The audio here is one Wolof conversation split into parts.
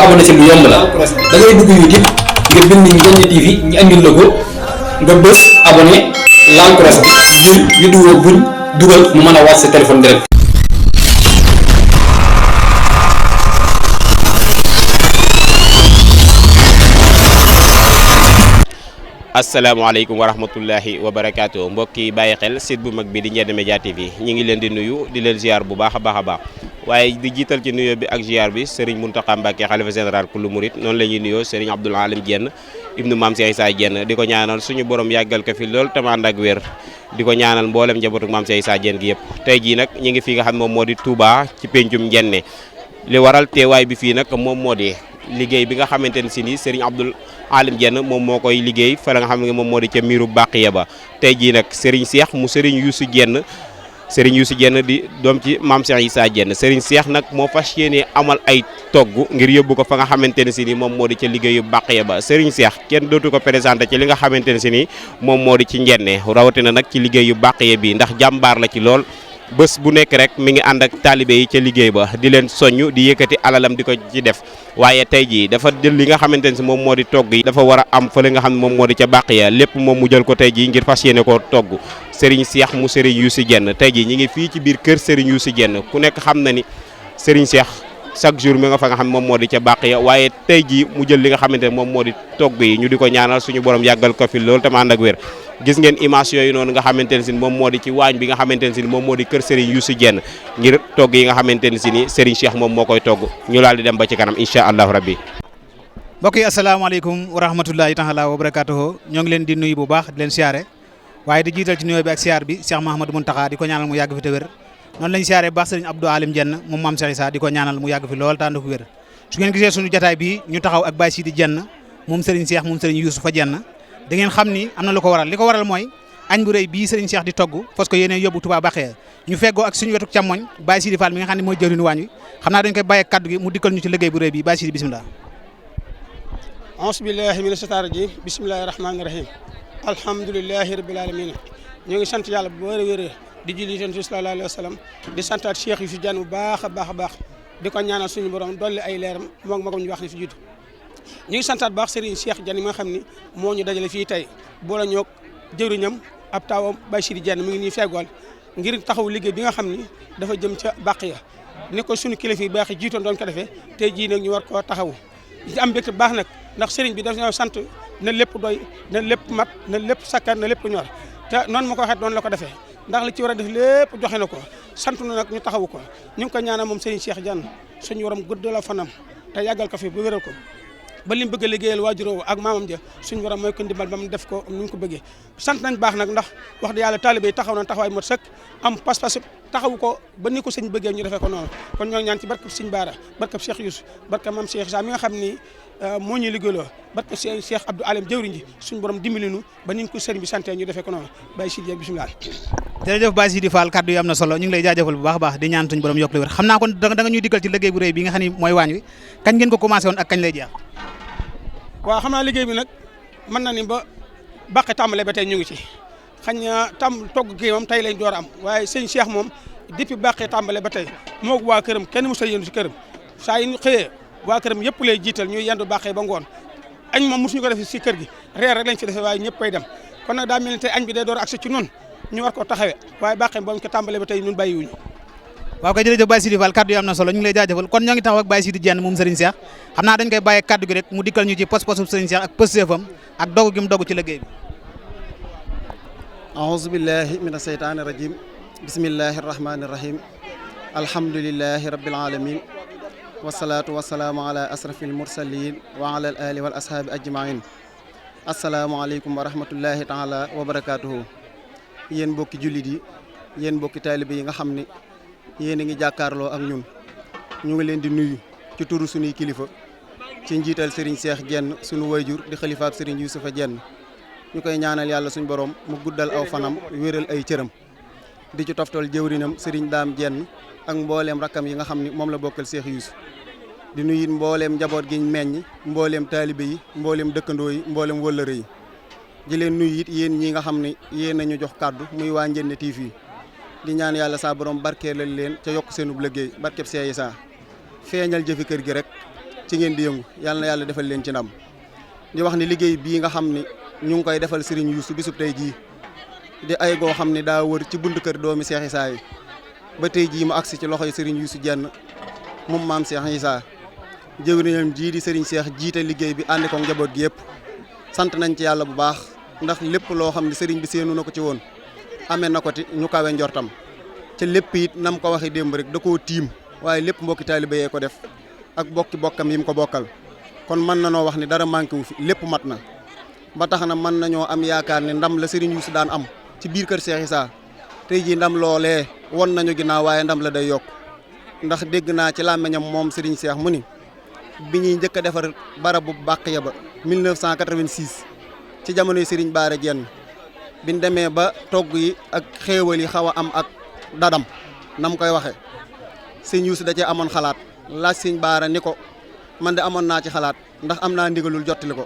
abonné ci lu yomb la da ngay dugg YouTube nga bind Ndiéné TV ñu andil la ko nga bës abonné laal cloche bi ngir vidéo buñ dugal mu mën a wàcc sa téléphone direct. asalaamaaleykum wa rahmatullahi wa barakaatu mbokk yi bàyyi xel site bu mag bi di Ndiéné Média TV ñu ngi leen di nuyu di leen ziar bu baax a baax waaye di jiital ci nuyoo bi ak ziar bi Serigne Mountakha Mbacké xalifa général kullu murid noonu la ñuy nuyoo Serigne Abdoul Alim Diène ibnu Mame Cheikh Issa Diène di ko ñaanal suñu borom yàggal ko fi lool tam ànd ak wér di ko ñaanal mboolem njabootu Mame Cheikh Issa Diène gi yëpp tey jii nag ñu ngi fi nga xam moom moo di Touba ci pencum Ndiéné li waral teewaay bi fii nag moom moo di liggéey bi nga xamante ne si ni Serigne Abdoul Alim Diène moom moo koy liggéey fa la nga xam ne moom moo di ca miiru Baqiya ba tey jii nag Serigne Cheikh mu Serigne Youssou Diène di doom ci Mame Cheikh Issa Diène Serigne Cheikh nag moo fas yéene amal ay togg ngir yóbbu ko fa nga xamante ne si ni moom moo di ca liggéeyu Baqiya ba Serigne Cheikh kenn dootu ko présenté ci li nga xamante ne si ni moom moo di ci Ndiéné rawatina nag ci liggéeyu Baqiya bi ndax jàmbaar la ci lool bés bu nekk rek mi ngi ànd ak taalibe yi ca liggéey ba di leen soññ di yëkkati alalam di ko ci def waaye tey jii dafa jël li nga xamante ne si moom moo di togg yi dafa war a am fële nga xam ne moom moo di ca Baqiya lépp moom mu jël ko tey jii ngir fas yéene koo togg Serigne Cheikh mu Serigne Youssou Diène tey jii ñi ngi fii ci biir kër Serigne Youssou Diène ku nekk xam na ni Serigne Cheikh chaque jour mi nga fa nga xam ne moom moo di ca Baqiya waaye tey jii mu jël li nga xamante ne moom moo di togg yi ñu di ko ñaanal suñu borom yàggal ko fi loolu tam ànd ak wér gis ngeen image yooyu noonu nga xamante ne si moom moo di ci waañ bi nga xamante ne si moom moo di kër Serigne Youssou Diène ngir togg yi nga xamante ne si ni Serigne Cheikh moom moo koy togg ñu laal di dem ba ci kanam incha allahu rabbi. mbokk yi asalaamaaleykum wa rahmatullahi taala wa barakatuhu ñoo ngi leen di nuyu bu baax di leen siyaare waaye di jiital ci nuyoo bi ak siyaar bi Cheikh Mahamadou Mountakha di ko ñaanal mu yàgg fi te wér noonu lañu siyaare bu baax Serigne Abdou Alim Diène moom Mame Cheikh Issa di ko ñaanal mu yàgg fi lool tànd ko wér su ngeen gisee suñu jataay bi ñu taxaw ak Baye Sidi Diène moom Serigne Cheikh moom Serigne Youssou fa Diène da ngeen xam ni am na lu ko waral li ko waral mooy añ bu rëy bii Serigne Cheikh di togg parce que yéene yóbbu Touba Baqiya ñu feggoo ak suñu wetu càmmoñ Baye Sidi Fall mi nga xam ne mooy jëriñu waañ wi xam naa dañ koy bàyyi kaddu gi mu dikkal ñu ci liggéey bu rëy bi Baye Sidi bismillah auzu billahi mina shaytaani rajim bismillahi rahmaani rahim alhamdulillahi rabbil alamin ñu ngi sant yàlla bu wér di julli ci sallallahu alayhi wa sallam di santaat Cheikh Youssou Diène bu baax a baax di ko ñaanal suñu borom dolli ay leeram moom magam ñu wax ni fi jiitu ñu ngi santaat baax Serigne Cheikh Diène mi nga xam ni moo ñu dajale fii tey boole ñoog jëriñam ab taawam Baye Sidi Diène mi ngi nii feggool ngir taxaw liggéey bi nga xam ni dafa jëm ca Baqiya ni ko suñu kilifa yi baax yi jiitoon doon ko defee tey jii nag ñu war koo taxaw di am mbégte baax nag ndax Serigne bi daf ñoo sant na lépp doy na lépp mat na lépp sakkan na lépp ñor te noonu ma ko waxee noonu la ko defee ndax li ci war a def lépp joxe na ko sant na nag ñu taxawu ko ñu ngi ko ñaanal moom Serigne Cheikh Diène suñu waram gudd la fanam te yàggal ko fi bu wéral ko ba li mu bëgg a liggéeyal waajuroo ak maamam ja suñu borom mooy ko ndimbal ba mu def ko ni mu ko bëggee sant nañ baax nag ndax wax dëgg yàlla taalibe yi taxaw nañ taxawaay mot sëkk am pas-pas taxawu ko ba ni ko sëñ bëggee ñu defee ko noonu kon ñoo ñaan ci barkab sëñ Baara barkab Cheikh Youssou barkab Mame Cheikh Issa mi nga xam ni moo ñuy liggéeyloo barkab Cheikh Abdou Alim jëwriñ ji suñu borom dimbali nu ba ni ko sëriñ bi santee ñu defee ko noonu Baye Sidi bismillah jërëjëf Baye Sidi Fall kaddu yi am na solo ñu ngi lay jaajëfal bu baax a baax di ñaan suñu borom yokk la wér xam naa kon da nga ñuy dikkal ci liggéey bu rëy bi nga xam ni mooy waañ wi kañ ngeen ko commencé woon ak kañ lay jeex waaw xam naa liggéey bi nag mën na ni ba Baqiya tàmbale ba tey ñu ngi ci xañ na togg kii moom tey lañ door a am waaye sëñ Cheikh moom depuis Baqiya tàmbale ba tey moo waa këram kenn mos a yëndu ci këram saa yi ñu xëyee waa këram yëpp lay jiital ñuy yendu Baqiya ba ngoon añ moom mosuñu ko def ci kër gi reer rek lañ fi defee waaye ñëpp ay dem kon nag daa mel ni tey añ bi day door a agsi ci nun ñu war koo taxawee waaye Baqiya boo ko tàmbale ba tey ñun bàyyiwuñu waaw kay jërëjëf Baye Sidi Fall kaddu yi am na solo ñu ngi lay jaajëfal kon ñoo ngi taxaw ak Baye Sidi Diène moom Serigne Cheikh xam naa dañ koy bàyyi kaddu gi rek mu dikkal ñu ci pos-posu Serigne Cheikh ak pëstéefam ak dogu gi mu dogu ci liggéey bi aouzu billahi mina seytaani rajim bismillahi rahmani rahim alhamdulillahi rabbil alamin wasalaatu wasalaamu ala asrafil mursalin wa ala al ali wal ashaabi ajmain asalaamaaleykum wa rahmatullahi taala wa barakatuhu yéen mbokki jullit yi yéen mbokki taalibe yi nga xam ni yéen a ngi jàkkaarloo ak ñun ñu ngi leen di nuyu ci turu suñuy kilifa ci njiital Serigne Cheikh Diène sunu wayjur di xalifaab Serigne Youssoufa Diène ñu koy ñaanal yàlla suñu borom mu guddal aw fanam wéral ay cëram di ci toftal jëwrinam Serigne Dame Diène ak mbooleem rakkam yi nga xam ni moom la bokkal Cheikh Youssou di nuyu mbooleem njaboot gi meññ mbooleem taalibe yi mbooleem dëkkandoo yi mbooleem wëllëre yi di leen nuyu it yéen ñi nga xam ne yéen nañu jox kàddu muy waa Ndiéné TV di ñaan yàlla saa borom barkeelal leen ca yokk seenub liggéey barkeb Cheikh Issa feeñal jëfi kër gi rek ci ngeen di yëngu yàlla na yàlla defal leen ci ndam di wax ni liggéey bii nga xam ni ñu ngi koy defal Serigne Youssou bisub tey jii di ay goo xam ne daa wër ci buntu kër doomi Cheikh Issa yi ba tey jii mu agsi ci loxoy Serigne Youssou Dieng moom maam Cheikh Issa jëwriñam jii di Serigne Cheikh jiite liggéey bi ànd ko njaboot gi yëpp sant nañ ci yàlla bu baax ndax lépp loo xam ne Serigne bi séenu na ko ci woon amee na ko ti ñu kawe njortam ca lépp it nam ko waxee démb rek da koo tiim waaye lépp mbokki taalibe yee ko def ak bokki bokkam yi mu ko bokkal kon mën na noo wax ni dara manqué wu fi lépp mat na ba tax na mën nañoo am yaakaar ne ndam la Serigne Youssou daan am ci biir kër Cheikh Issa tey jii ndam loolee won nañu ginnaaw waaye ndam la day yokk ndax dégg naa ci làmmiñam moom Serigne Cheikh mu ni bi ñuy njëkk a defar barabu bàq ya ba 1986 ci jamonoy Serigne Bara Diène biñ demee ba togg yi ak xéewal yi xaw a am ak dadam nam koy waxee sëñ Youssou da cee amoon xalaat laaj sëñ Bara ni ko man de amoon naa ci xalaat ndax am naa ndigalul jottali ko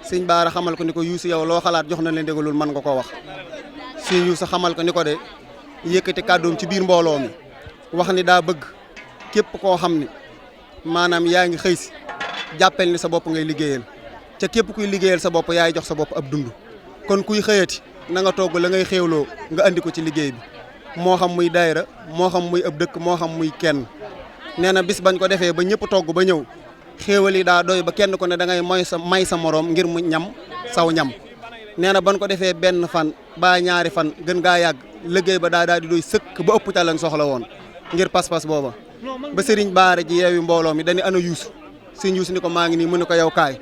sëñ Bara xamal ko ni ko Youssou yow loo xalaat jox na leen ndigalul mën nga koo wax sëñ Youssou xamal ko ni ko de yëkkati kàddoom ci biir mbooloo mi wax ni daa bëgg képp koo xam ni maanaam yaa ngi xëy si jàppel ni sa bopp ngay liggéeyal ca képp kuy liggéeyal sa bopp yaay jox sa bopp ab dund kon kuy xëyati na nga togg la ngay xéewloo nga andi ko ci liggéey bi moo xam muy daayira moo xam muy ab dëkk moo xam muy kenn nee na bis bañ ko defee ba ñëpp togg ba ñëw xéewal yi daa doy ba kenn ko ne da ngay may sa moroom ngir mu ñam saw ñam nee na bañ ko defee benn fan ba ñaari fan gën gaa yàgg liggéey ba daa di doy sëkk ba ëpp ca lañ soxla woon ngir pas-pas booba ba Serigne Bara ji yeewi mbooloo mi dañu ana Youssou Serigne Youssou ni ko maa ngi nii mu ne ko yow kaay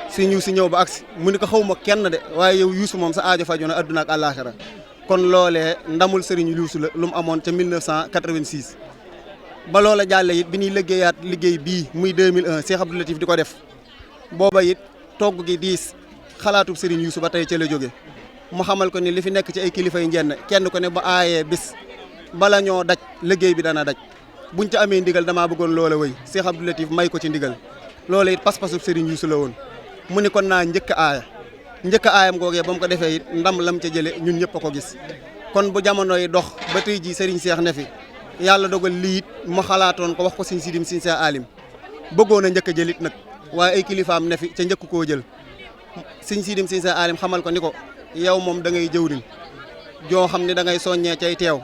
Serigne Youssou ñëw ba agsi mu ne ko xaw ma kenn de waaye yow Youssou moom sa aajo faju na adduna ak àllaaxira kon loolee ndamul Serigne Youssou la lu mu amoon ca 1986 ba loola jàlle it bi ñuy liggéeyaat liggéey bii muy 2001 Cheikh Abdou Latif di ko def booba it togg gi diis xalaatub Serigne Youssou ba tey ca la jóge mu xamal ko ni li fi nekk ci ay kilifa yi njenn kenn ko ne ba aayee bis bala ñoo daj liggéey bi dana daj buñ ca amee ndigal damaa bëggoon loola wëy Cheikh Abdou Latif may ko ci ndigal loola it pas-pasub Serigne Youssou la woon mu ni kon naa njëkk aaya aayam googee ba mu ko defee it ndam lam ca jële ñun ñëpp a ko gis kon bu jamono yi dox ba tey ji Serigne Cheikh ne fi yàlla dogal lii it mu xalaatoon ko wax ko Serigne Sidim Serigne Cheikh Alim bëggoon a njëkk a jëlit nag waaye ay kilifaam ne fi ca njëkk koo jël Serigne Sidim Serigne Cheikh Alim xamal ko ni ko yow moom da ngay jëwriñ joo xam ne da ngay soññee cay teew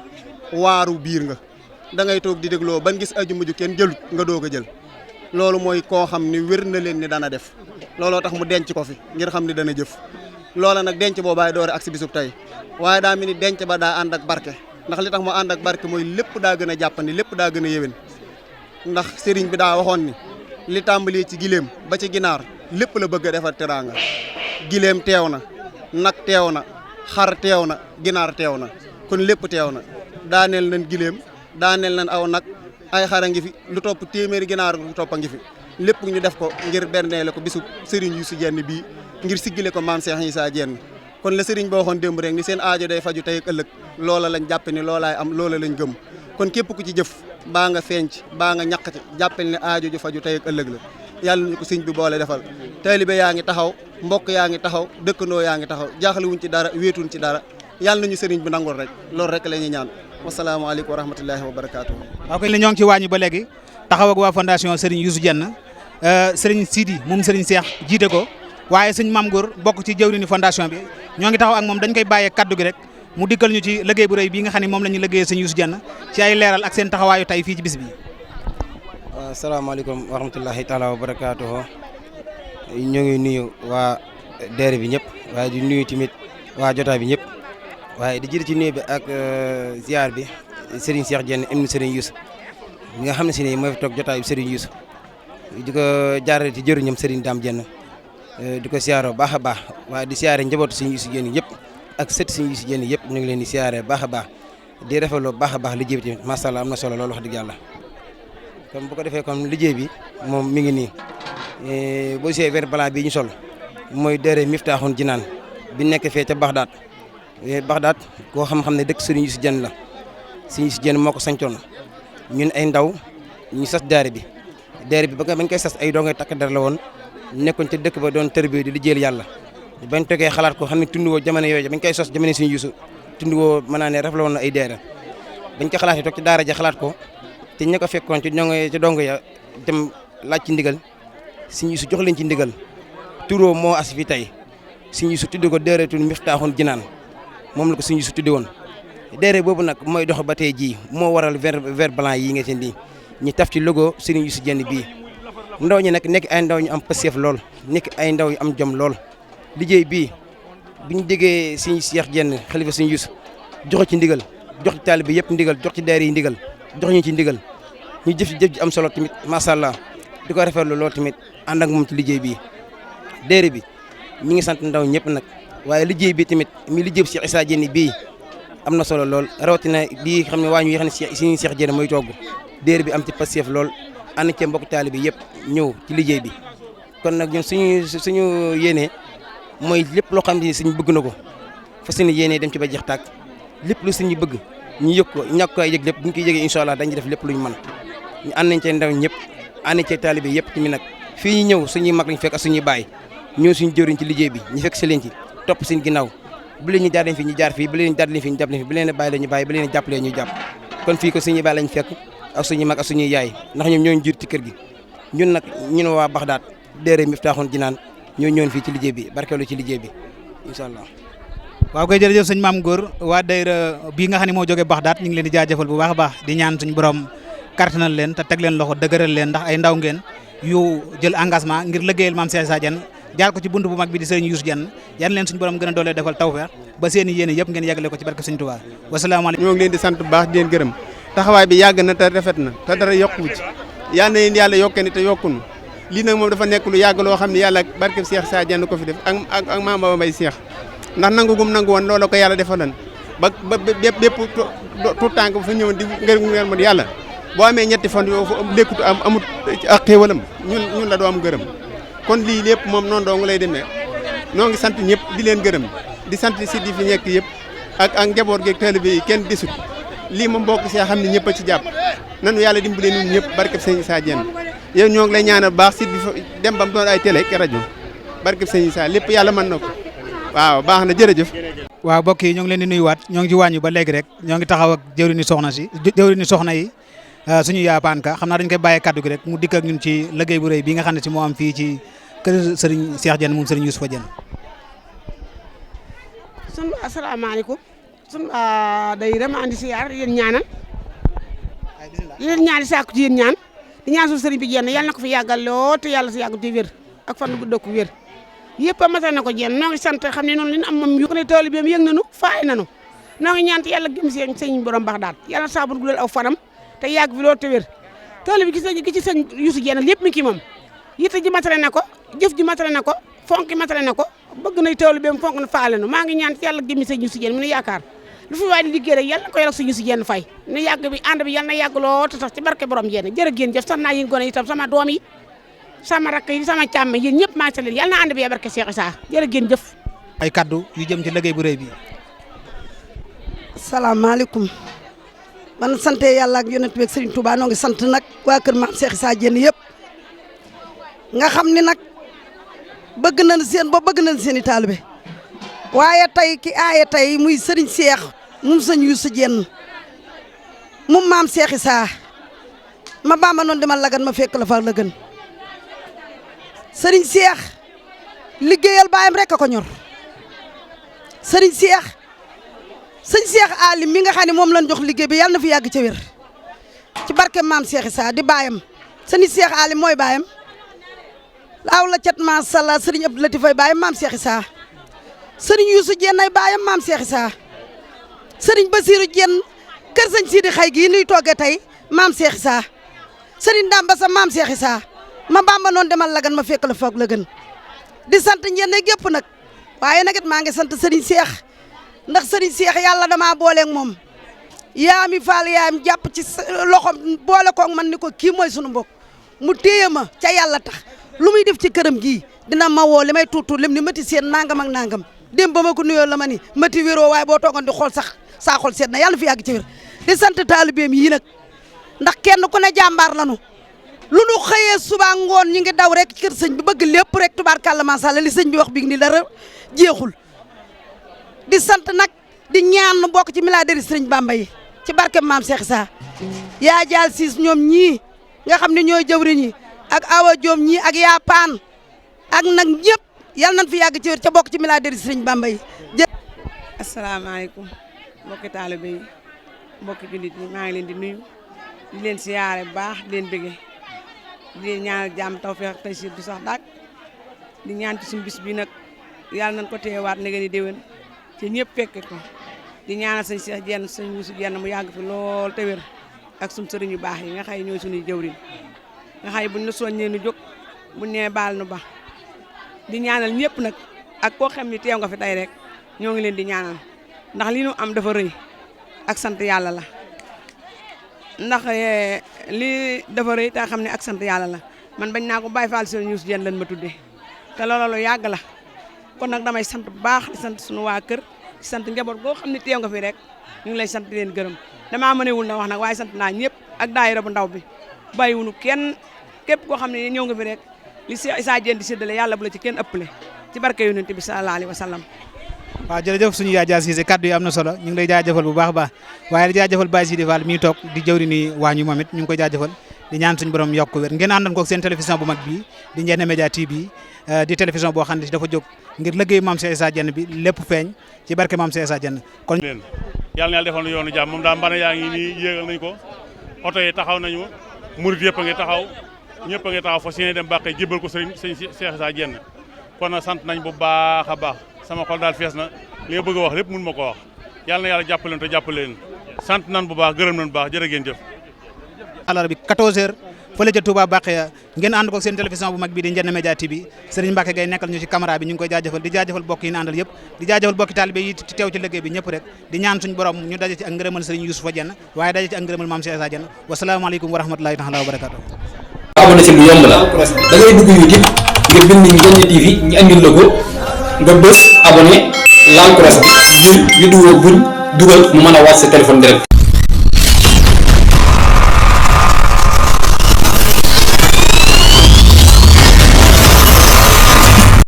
waaru biir nga da ngay toog di dégloo ban gis aju mujj kenn jëlut nga doog a jël loolu mooy koo xam ni wér na leen ni dana def looloo tax mu denc ko fi ngir xam ni dana jëf loola nag denc boobaay doore ak si bisub tey waaye daa mel ni denc ba daa ànd ak barke ndax li tax mu ànd ak barke mooy lépp daa gën a jàppandi lépp daa gën a yéwén ndax sëriñ bi daa waxoon ni li tàmbalee ci giléem ba ci ginaar lépp la bëgg a defar teraanga giléem teew na nag teew na xar teew na ginaar teew na kon lépp teew na daaneel nañ giléem daaneel nañ aw nag ay xara ngi fi lu topp téeméeri ginaar lu topp a ngi fi lépp ñu def ko ngir berneele ko bisu Serigne Youssou Dieng bii ngir siggile ko maam Cheikh Issa Dieng kon la Serigne boo waxoon démb rek ni seen aajo day faju tey ak ëllëg loola lañ jàppe ni loolaay am loola lañ gëm kon képp ku ci jëf baa nga fenc baa nga ñàq ci jàppel ni aajo ju faju tey ak ëllëg la yàlla ñu ko sëñ bi boole defal taalibe yaa ngi taxaw mbokk yaa ngi taxaw dëkkandoo yaa ngi taxaw jaaxle wuñ ci dara wéetuñ ci dara yàlla nañu Serigne bi nangul rek loolu rek la ñuy ñaan wasalaamaaleykum wa rahmatullahi wa barakaatu. waaw kay ñoo ngi ci wàññi ba léegi taxaw ak waa fondation Serigne Youssou Dieng Serigne Sidi moom Serigne Cheikh jiite ko waaye sëñ Mame Goor bokk ci jëwriñu fondation bi ñoo ngi taxaw ak moom dañ koy bàyyee kaddu gi rek mu dikkal ñu ci liggéey bu rëy bii nga xam ne moom la ñu liggéeyee sëñ Youssou Dieng ci ay leeral ak seen taxawaayu tey fii ci bis bi. waaw salaamaaleykum wa rahmatullahi taala wa barakaatu ñoo ngi nuyu waa deere bi ñëpp waaye di nuyu tamit waa jotaay bi ñëpp waaye di jiite ci nuyu bi ak ziar bi Serigne Cheikh Dieng ibnu Serigne Youssou nga xam ne si ne mooy fi toog jotaay bi Serigne Youssou di ko jaarale ci jëriñam Serigne Dame Dieng di ko siyaaroo baax a baax waaye di siyaare njabootu Serigne Youssou Dieng yëpp ak sët Serigne Youssou Dieng yëpp ñu ngi leen di siyaare baax a baax di rafetlu baax a baax liggéey bi tamit macha allah am na solo loolu wax dëgg yàlla comme bu ko defee comme liggéey bi moom mi ngi nii boo gisee vert blanc bii ñu sol mooy deere Miftaaxul Jinaan bi nekk fee ca Baxdaad Baxdaad koo xam-xam ne dëkk Serigne Youssou Dieng la Serigne Youssou Dieng moo ko sancoon ñun ay ndaw ñu sas deere bi ba bañ koy sas ay doo ngay takk der la woon nekkoon ca dëkk ba doon tërbiye di liggéeyal yàlla bañ toogee xalaat ko xam ne tund woo jamono yooyu bañ koy sos jamono Serigne Youssou tund woo mën naa ne raf la woon na ay deere bañ ko xalaatee toog ci daara ja xalaat ko te ña ko fekkoon ci dongo ya dem laaj ci ndigal Sëñ Yuusu jox leen ci ndigal turoo moo as fi tey Sëñ Yuusu tudde ko Daaratul Miftaaxul Jinaan moom la ko Sëñ Yuusu tudde woon daara boobu nag mooy dox ba tey jii moo waral vert blanc yi nga seen di ñu taf ci logo Sëriñ Yuusu Jenn bii ndaw ñi nag nekk ay ndaw ñu am passeef lool nekk ay ndaw yu am jom lool liggéey bii bi ñu déggee Sëñ Seex Jenn xalifa Sëñ Yuusu joxe ci ndigal jox ci taalibe yëpp ndigal jox ci daara yi ndigal jox ñu ci ndigal ñu jëf ci jëf ji am solo tamit macha allah di ko rafetlu lool tamit ànd ak moom ci liggéey bii daara bi ñi ngi sant ndaw ñëpp nag waaye liggéey bi tamit mi liggéey bi Cheikh Issa Diène bii am na solo lool rawatina lii xam ne waa ñu xam ne Sëñ Seex Diène mooy togg daara bi am ci passeef lool ànd ci mbokk taalibe yëpp ñëw ci liggéey bi kon nag ñun suñu yéene mooy lépp loo xam ne suñu bëgg na ko fa suñu yéene dem ci ba jeex tàkk lépp lu suñu bëgg ñu yëg ko ñàkk ko ay yëg lépp bu ñu koy yëgee incha allah dañuy def lépp lu ñu mën ñu ànd nañ ci ndaw ñëpp ànd ci taalibe yëpp tamit nag fii ñu ñëw suñuy mag lañ fekk ak suñuy baay ñëw suñu jëriñ ci liggéey bi ñu fekk si leen ci topp seen ginnaaw bu leen ñu jaar leen fi ñu jaar fii bu leen ñu jaar leen fi ñu jàpp leen fi bu leen bàyyi la ñu bàyyi bu leen jàppalee ñu jàpp kon fii ko suñuy baay lañ fekk ak suñuy mag ak suñuy yaay ndax ñoom ñooñu jiitu ci kër gi ñun nag ñun waa Baxdaad daara Miftaaxul Jinaan ñoo ñëwoon fii ci liggéey bi barkeelu ci liggéey bi incha allah. waaw koy jërëjëf sëñ Maam Góor waa daayira bii nga xam ne moo jógee Baxdaad ñu ngi leen di jaajëfal bu baax a baax di ñaan suñu borom kartanal leen te teg leen loxo dëgëral leen ndax ay ndaw ngeen yu jël engagement ngir liggéeyal Maam Cheikh Issa Diène jaar ko ci buntu bu mag bi di Sëriñ Yuusu Diène yan leen suñu borom gën a doolee defal tawfeex ba seen i yéene yëpp ngeen yàggale ko ci barke Sëriñ Tuubaa wasalaamaaleykum. ñoo ngi leen di sant bu baax di leen gërëm taxawaay bi yàgg na te rafet na te dara yokku ci yal na leen yàlla yokkee ni te yokkunu lii nag moom dafa nekk lu yàgg loo xam ne yàlla barke Cheikh Issa Diène ko fi def ak Maam Baba Mbaye Cheikh ndax nangu gum nangu woon loolu ko yàlla defalan ba bépp tout tànk bu fa ñëwoon di ngërëm ma yàlla boo amee ñetti fan yoo fa lekkut amut ak xéewalam ñun la doo am gërëm kon lii lépp moom noonu doo nga lay demee noo ngi sant ñëpp di leen gërëm di sant si di fi nekk yëpp ak njaboot geeg taalibe yi kenn desut lii moom mbokk see xam ne ñëpp a ci jàpp nanu yàlla dimbale ñun ñëpp barkeb Sëñ Issa Diène yow ñoo ngi lay ñaanal baax si bi fa dem ba mu doon ay télé ak rajo barkeb Sëñ Issa lépp yàlla mën na ko waaw baax na jërëjëf. waaw mbokk yi ñoo ngi leen di nuyuwaat ñoo ngi ci wàññi ba léegi rek ñoo ngi taxaw ak jëwriñu soxna yi suñu yaapaan ka xam naa dañ koy bàyyee kaddu gi rek mu dikk ak ñun ci liggéey bu rëy bi nga xam ne si moo am fii ci kër Serigne Cheikh Diène moom Serigne Youssoufa Diène. sunu asalaamaaleykum sunu day rema andi siyaar yéen ñaanal yéen ñaan di sàkku ci yéen ñaan di ñaan suñu Serigne bi Diène yàlla na ko fi yàggal loo te yàlla si yàggu te wér ak fan gu dëkk wér yëpp a matal na ko Diène noo ngi sant xam ne noonu li ñu am moom yu ko ne taalibeem yëg nañu faay nañu noo ngi ñaan te yàlla gëm si sëñ borom Baxdaad yàlla saa bu guddal aw fanam te yàgg fi loolu te wér taalibe gi ci sëñ Youssou Diène lépp mi ki moom yitte ji matale na ko jëf ji matale na ko fonk matale na ko bëgg nay taalibeem fonk na faale nu maa ngi ñaan te yàlla gëm sëñ Youssou Diène mu ne yaakaar lu fi waay di liggéey rek yàlla na ko yàlla sëñ Youssou Diène fay ne yàgg bi ànd bi yàlla na yàgg lool te tax ci barke borom Diène jërë ngeen jëf sax naa yéen gone itam sama doom yi sama rakk yi sama càmm yéen ñëpp maa ngi leen yàlla na ànd bi ya barke Cheikh Issa jërë ngeen jëf ay kaddu yu jëm ci liggéey bu rëy bi. salaamaaleykum man sant yàlla ak yonent bi ak Serigne Touba noo ngi sant nag waa kër Maam Cheikh Issa Diène yëpp nga xam ni nag bëgg nañ seen bopp bëgg nañ seen i taalibe waaye tey ki aaye tey muy Serigne Cheikh moom sëñ Youssou Diène moom Maam Cheikh Issa ma bamba noonu dama lagan ma fekk la fa la gën Serigne Cheikh liggéeyal baayam rek a ko ñor Serigne Cheikh sëñ Cheikh Ali mi nga xam ne moom lañ jox liggéey bi yàlla na fi yàgg ca wér ci barke Maam Cheikh Issa di baayam sëñ Cheikh Ali mooy baayam laaw la cat macha allah Serigne Abdou Latif ay baayam Maam Cheikh Issa Serigne Youssou Diène ay baayam Maam Cheikh Issa Serigne Bassirou Diène kër sëñ Sidi Xay gii nuy toogee tey Maam Cheikh Issa Serigne Damba sa Maam Cheikh Issa ma bamba noonu demal la gën ma fekk la foog la gën di sant ñenn gépp nag waaye nag it maa ngi sant Serigne Cheikh ndax Serigne Cheikh yàlla damaa booleeg moom yaa mi faal yaayam jàpp ci loxom boole koog man ni ko kii mooy sunu mbokk mu téye ma ca yàlla tax lu muy def ci këram gii dina ma woo li may tuutu lim ni mati seen nangam ak nangam dem ba ma ko nuyoo la ma ni mati wéroo waaye boo toogoon di xool sax saa xool seet na yàlla fi yàgg ci wér di sant taalibeem yii nag ndax kenn ku ne jàmbaar lanu lu nu xëyee suba ngoon ñi ngi daw rek kër sëñ bi bëgg lépp rek tubaarkàlla macha Allah li sëñ bi wax bi ni dara jeexul di sant nag di ñaan nu bokk ci milliardaire Sëriñ Bamba yi ci barke Maam Cheikh Issa yaa jaal siis ñoom ñii nga xam ne ñooy jëwriñ yi ak Awa Diom ñii ak yaa paan ak nag ñëpp yal nañ fi yàgg ci wér ca bokk ci milliardaires Sëriñ Bamba yi. asalaamaaleykum mbokki taalibe yi mbokki jullit ñi maa ngi leen di nuyu di leen siyaare bu baax di leen bëgge di leen ñaanal jàmm tawfeex ak taysiir du sax dàq di ñaan ci suñu bis bi nag yàlla nañ ko teewaat ne ni déwén ci ñëpp fekke ko di ñaanal sëñ Cheikh Jenn sëñ Yuusu Jenn mu yàgg fi lool te wér ak suñu sëriñ yu baax yi nga xay ñooy suñuy jëwriñ nga xay buñ la soññee nu jóg buñ nee baal nu ba di ñaanal ñëpp nag ak koo xam ni teew nga fi tey rek ñoo ngi leen di ñaanal ndax li nu am dafa rëy ak sant yàlla la ndax li dafa rëy te xam ne ak sant yàlla la man bañ naa ko Baye Fall sëriñ Yuusu Jenn lan ma tuddee te loolu lu yàgg la kon nag damay sant bu baax di sant suñu waa kër di sant njaboot goo xam ne teew nga fi rek ñu ngi lay sant di leen gërëm damaa mënewul na wax nag waaye sant naa ñëpp ak daayira bu ndaw bi bàyyiwunu kenn képp koo xam ne ñëw nga fi rek li Cheikh Issa Diène di séddale yàlla bu la ci kenn ëppale ci barke yonent bi sallallahu alayhi wa sallam. waaw jërëjëf suñu yaay Dia Cissé kaddu yi am na solo ñu ngi lay jaajëfal bu baax a baax waaye di jaajëfal Baye Sidi Fall mi toog di jëwri ni waañu moom it ñu ngi koy jaajëfal di ñaan suñu borom yokk wér ngeen àndoon ko seen télévision bu mag bii di Ndiéné Média TV di télévision boo xam ne dafa jóg ngir liggéey Mame Cheikh Issa Diène bi lépp feeñ ci barke Mame Cheikh Issa Diène kon yàlla na yàlla defal na yoonu jàmm moom daal mbana yaa ngi nii yéegal nañ ko oto yi taxaw nañu murit yëpp a ngi taxaw ñëpp a ngi taxaw fas yéene dem bàqee jébbal ko sëñ Cheikh Issa Diène kon nag sant nañ bu baax a baax sama xol daal fees na li nga bëgg a wax lépp mun ma ko wax yàlla na yàlla jàppaleen te jàppaleen sant nañ bu baax gërëm nañ bu baax jërë ngeen jëf àllarba bi 14h fële ca Touba Bakhya ngeen ànd ko seen télévision bu mag bii di Ndiéné Média TV Serigne Mbacke Gueye nekkal ñu ci caméra bi ñu ngi koy jaajëfal di jaajëfal bokk yi ñu àndal yëpp di jaajëfal bokki taalibe yi teew ci liggéey bi ñëpp rek di ñaan suñu borom ñu daje ci ak ngërëmal Serigne Youssoufa Diène waaye daje ci ak ngërëmal Mame Cheikh Issa Diène wasalaamaaleykum wa rahmatulahi taala wa barakatuh abonné ci lu yomb la da ngay dugg YouTube nga bind Ndiéné TV ñu andil la ko nga bës abonné laal cross bi ngir vidéo buñ dugal mu mën a wàcc sa téléphone direct